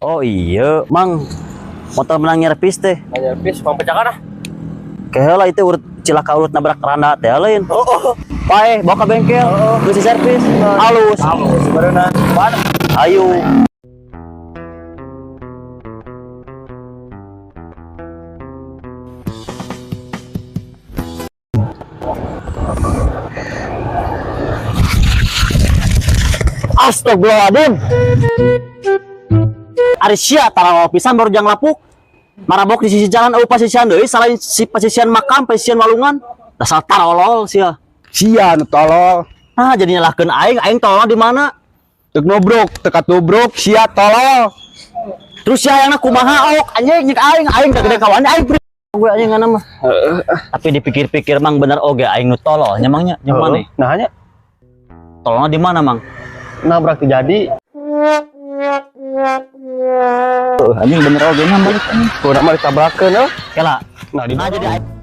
Oh iya, Mang. Motor menang nyerpis teh. Nyerpis pang pecakan ah. Keheula itu urut cilaka urut nabrak randa teh lain. Oh. Paeh, bawa ke bengkel. Terus di servis. Halus. Halus berenang. Mana? Ayo. Astagfirullahaladzim. Ari sia tarawa pisan baru jang lapuk. Marabok di sisi jalan eueuh pasisian deui selain si pasisian makam, pasisian walungan. Dasar tarolol sia. Sia nu tolol. Nah, jadi nyalahkeun aing, aing tolol di mana? Tek nobrok, tekat nobrok, sia tolol. Terus sia hayangna kumaha ok anjing nyek aing, aing teh gede kawan aing gue anjing ngana mah. Tapi dipikir-pikir mang bener oge aing nu tolol nya mang nya, nya mana? Nah hanya Tololna di mana mang? nabrak terjadi. Anjing bener oge nya balik anjing. Kurang mah ditabrakeun euy. Kela. Nah di Nah jadi aing